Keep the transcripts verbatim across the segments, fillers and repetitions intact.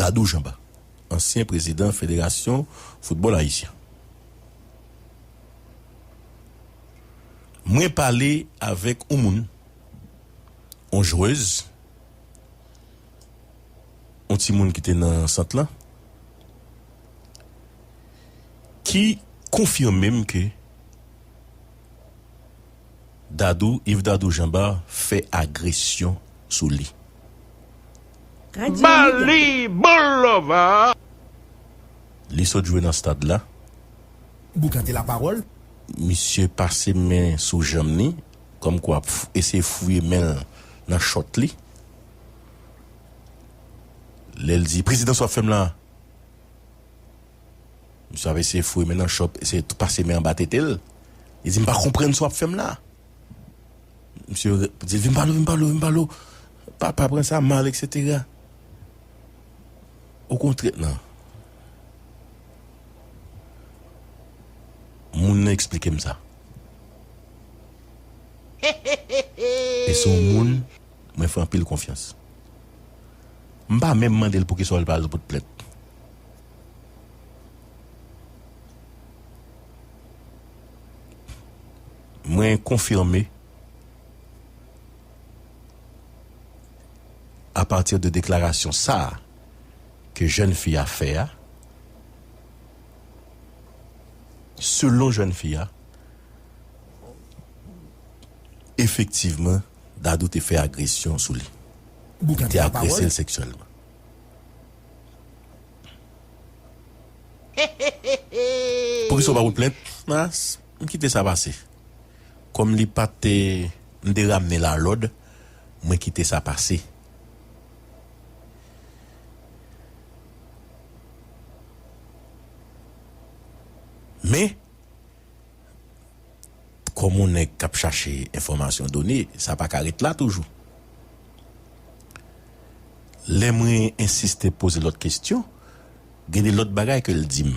Dadou Jean Bart, ansyen prezidan Federasyon Foutbòl Ayisyen. Mwen pale avèk yon moun, yon jwez, yon timoun ki te nan sant lan, ki konfime m ke Dadou, Yves Dadou Jean Bart fè agresyon sou li. Radyo Mega. Bali Boulevard. Li sot jwe nan stad la. Boukante lapawòl. Misye pase men sou janm li, kòmkwa ap f-, eseye fouye men l nan chòt li. Lè l di, "Prezidan, sa w ap fè m la?" Misye ap eseye fouye men nan chòt, eseye pase men anba tete l. Li di, "M pa konprann sa w ap fè m la." Misye re-, di, "Vin pale w, vin pale w, vin pale w. Pa, pa pran sa mal, etsetera." Okontrè, non. Moun nan eksplike m sa. E se yon moun mwen fè anpil konfyans. M pa menm mande l poukisa l pa al pote plent. Mwen konfime, apati de deklarasyon sa a ke jèn fi a fè a, selon jèn fi a, efektivman, Dadou te fè agresyon sou li. Li te agrese l seksyèlman. Poukisa w pa pote plent? Mas, m kite sa pase. Kòm li pa te, m te ramne l a lòd, mwen kite sa pase. Men, kòm yon nèg k ap chache enfòmasyon, done, sa pa ka ret la toujou. Lè mwen ensiste poze lòt kesyon, gen de lòt bagay ke l di m.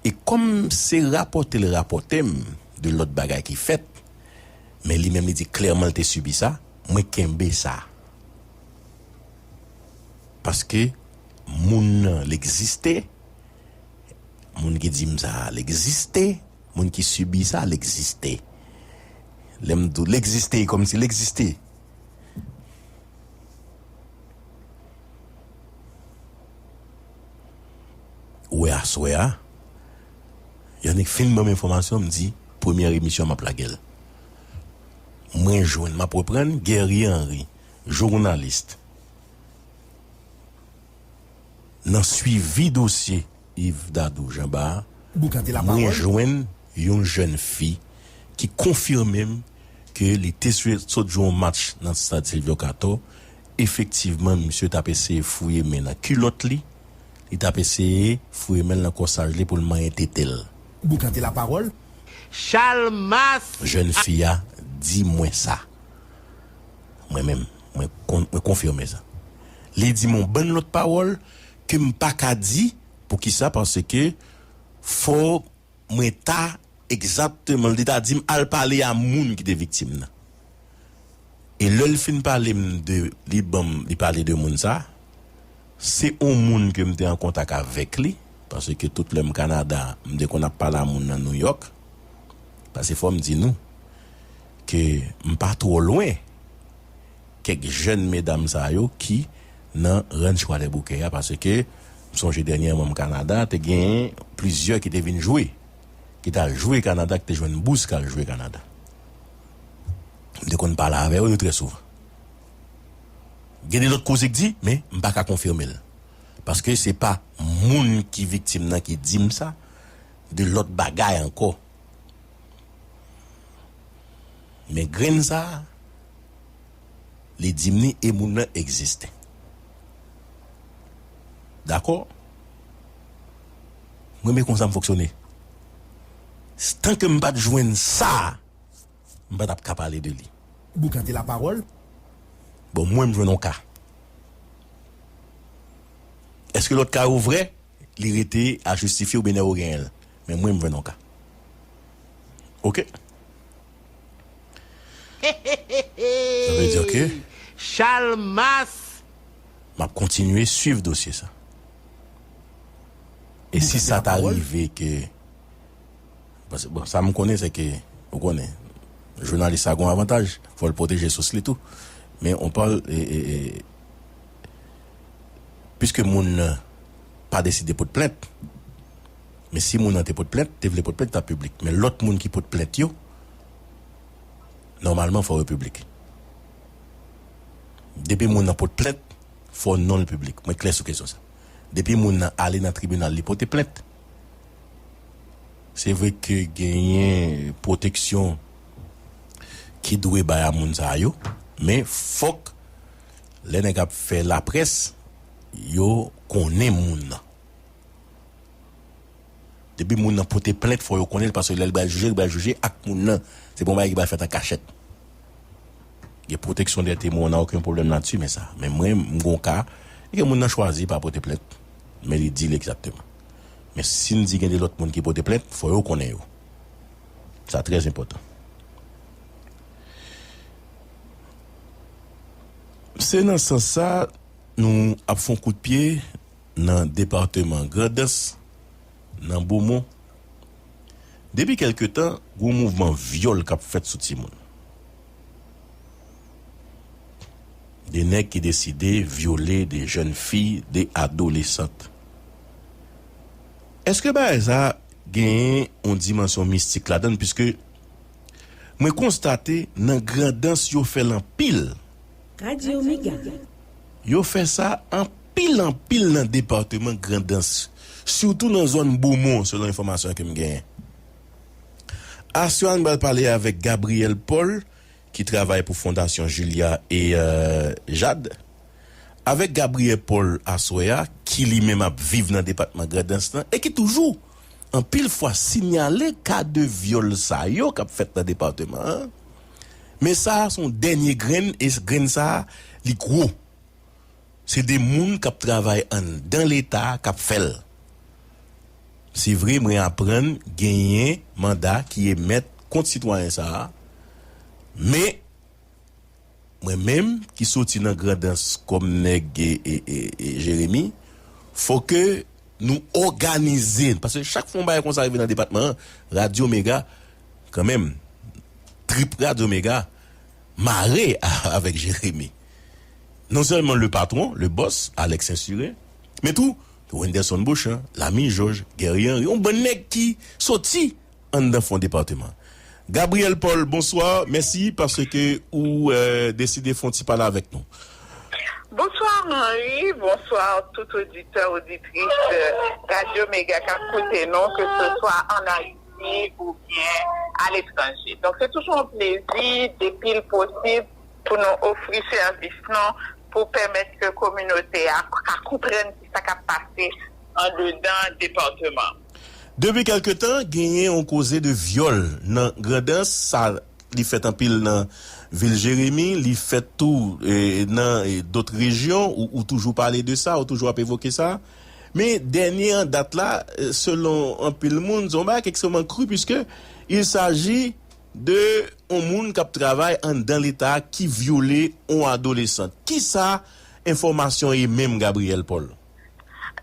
E kòm se rapòte l rapòte m de lòt bagay ki fèt, men li menm li di klèman l te sibi sa, mwen kenbe sa. Paske moun nan, l egziste, moun ki di m sa, l egziste, moun ki sibi sa, l egziste. Lè m di w l egziste, e kòmsi l egziste. Ou wè aswè a, Yanick fin ban m enfòmasyon, m di, premyè emisyon m ap lage l. Mwen jwenn, m ap reprann, Guerrier Henry, jounalis, nan swivi dosye Yves Dadou Jean Bart, mwen jwenn yon jèn fi ki konfime m ke li te swe-, sot jwe yon match nan stad Sylvio Cator. Efektivman, misye t ap eseye fouye men nan kilòt li, li t ap eseye fouye men l nan kòsaj li pou l manyen tete l. Boukante lapawòl. Chalmas. Jèn fi a di mwen sa. Mwen menm, mwen kon-, mwen konfime sa. Li di m yon bann lòt pawòl ke m pa ka di. Poukisa? Paske fò mwen ta egzakteman, li ta di m al pale a moun ki te viktim nan. E lè l fin pale m de, li ban m, li pale de moun sa, se yon moun ke m te an kontak avèk li, paske tout lè m Kanada, m te konn ap pale a moun nan Nouyòk, paske fò m di nou ke m pa twò lwen kèk jèn medam sa yo ki nan Ranch Kwadèboukè a, paske m sonje dènyèman m Kanada, te gen plizyè ki te vin jwe, ki t al jwe Kanada, ki te jwenn bous k al jwe Kanada. M te konn pale avè yo, yo trè souvan. Gen de lòt koze k di, men m pa ka konfime l. Paske se pa moun ki viktim nan ki di m sa, de lòt bagay ankò. Men grenn sa a, li di m ni e moun nan egziste. Dakò? Mwen, men konsa m fonksyone. Tanke m pa t jwenn sa a, m pa t ap ka pale de li. Boukante lapawòl. Bon, mwen, m jwenn yon ka. Èske lòt ka yo vrè? Li rete a jistifye oubyen nèg yo genyen l. Men mwen, m jwenn yon ka. Oke? Sa vle di, oke? Chalmas. M ap kontinye swiv dosye sa. E si sa ta rive ke, paske, bon, sa m konnen, se ke, ou konnen, jounalis sa gen avantaj, fò l pwoteje sous li tou. Men on pale, e, e, e, piske moun nan pa deside pot plent, men si moun nan te pot plent, te vle pot plent, ta piblik. Men lòt moun ki pot plent yo, nòmalman, fò yo piblik. Depi moun nan pot plent, fò non l piblik. Mwen klè sou kesyon sa. Depi moun nan ale nan tribinal, li pote plent. Se vre ke genyen pwoteksyon ki dwe bay a moun sa yo, men fòk lè nèg ap fè laprès, yo konnen moun nan. Depi moun nan pote plent, fò yo konnen l, paske lè l pral jije, li pral jije ak moun nan. Se pa yon bagay ki pral fèt an kachèt. Gen pwoteksyon dè temwen, on a okenn pwoblèm ladsi, men sa. Men mwen, m gon ka, e ke moun nan chwazi pa pote plent, men li di l egzakteman. Men si n di gen de lòt moun ki pote plent, fò yo konnen yo. Sa trè enpòtan. Se nan sans sa, nou ap fè yon kout pye nan depatman Grandans, nan Bomon. Depi kèlke tan, gon mouvman vyòl k ap fèt sou timoun. De nèg ki deside vyole de jèn fi, de adolesant. Èske bagay sa genyen yon dimansyon mistik ladan l? Piske mwen konstate nan Grandans yo fè l anpil. Radyo Mega. Yo fè sa anpil, anpil nan depatman Grandans, sitou nan zòn Bomon, selon enfòmasyon ke m genyen. Aswè a, n pral pale avèk Gabriel Paul, ki travay pou Fondasyon Julia e, euh, Jade. Avèk Gabriel Paul aswè a, ki li menm ap viv nan depatman Grandans lan, e ki toujou, anpil fwa, siyale ka de vyòl sa yo k ap fèt nan depatman an. Men sa a, se yon dènye grenn, e grenn sa a, li gwo. Se de moun k ap travay anndan Leta k ap fè l. Se vre, mwen aprann genyen manda ki emèt kont sitwayen sa a, men mwen menm ki soti nan Grandans kòm nèg e, e, e, e Jeremi, fò ke nou òganize n, paske chak fwa yon bagay konsa rive nan depatman an, Radyo Mega, kanmenm, trip Radyo Mega, mare avèk Jeremi. Non sèlman le patwon, le bòs, Alex Saint-Cyr, men tou Wenderson Beauchamp, Lamy Georges, Guerrier Henry, yon bann nèg ki soti anndan fon depatman. Gabriel Paul, bonswa. Mèsi paske ou, euh, deside fè yon ti pale avèk nou. Bonswa, Henry. Bonswa, tout oditè, oditris, euh, Radyo Mega k ap koute nou, ke se swa ann Ayiti oubyen aletranje. Donk, se toujou yon plezi, depi l posib, pou nou ofri sèvis nou, pou pèmèt ke kominote a ka konprann ki sa k ap pase andedan depatman. Depi kèlke tan, genyen yon koze de vyòl nan Grandans. Sa, li fèt anpil nan vil Jeremi, li fèt tou, e, nan, e, dòt rejyon, ou, ou toujou pale de sa, ou toujou ap evoke sa. Men, dènye an dat la, e, selon anpil moun, se yon bagay ki ekstrèmman kri, puiske il s'agit de yon moun k ap travay anndan Leta ki vyole yon adolesan. Kisa enfòmasyon ye menm, Gabriel Paul?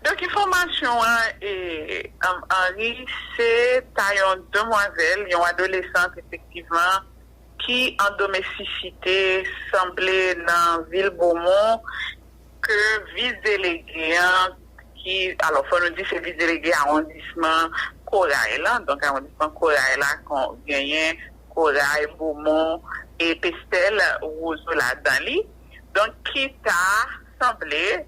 Donk, enfòmasyon an, e, an, Henry, se ta yon demwazèl, yon adolesant, efektivman, ki an domestisite, sanble nan vil Bomon, ke vis delege an, ki, alò, fò nou di se vis delege awondisman Koray la, donk awondisman Koray la, kon, genyen Koray, Bomon e Pestèl, Wozo ladan li. Donk, ki ta sanble,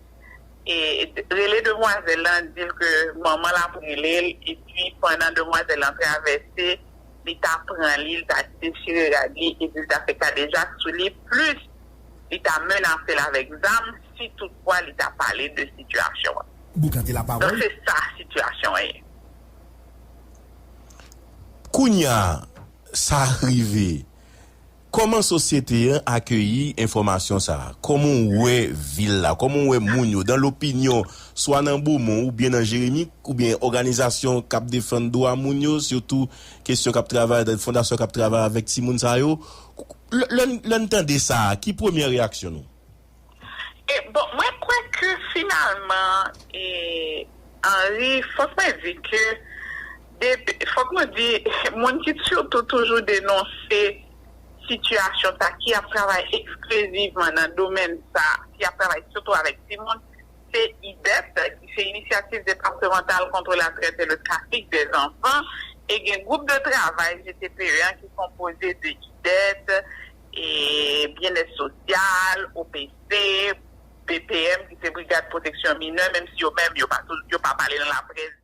e, rele demwazèl lan, di l ke manman l ap rele l, epi pandan demwazèl lan travèse, li ta pran li, li ta dechire rad li, epi li ta fè kadejak sou li, plis li ta menase l avèk zam, si toutfwa li ta pale de sitiyasyon an. Boukante lapawòl. Donk, se sa sitiyasyon an ye. Kounye a, sa rive. Kòman sosyete an akeyi enfòmasyon sa a? Kòman w wè vil la? Kòman w wè moun yo? Dan lopinyon, swa nan Bomon, oubyen nan Jeremi, oubyen òganizasyon k ap defann dwa moun yo, sitou kesyon k ap travay, fondasyon k ap travay avèk timoun sa yo. Lè, lè n, lè n tande sa a, ki premyè reyaksyon nou? E, bon, mwen kwè ke finalman, e, Henri, fòk mwen di ke depi, fòk nou di, moun ki sitou toujou denonse sitiyasyon sa, ki ap travay eksklizivman nan domèn sa, ki ap travay sitou avèk timoun, se IDET, ki se Initiative Départementale contre la Traite et le Trafic des Enfants, e gen gwoup de travay, G T P E, an, ki konpoze de IDET, e Byenèt Sosyal, O P C, B P M, ki se Brigad Pwoteksyon Minè, menm si yo menm, yo pa tou, yo pa pale nan laprès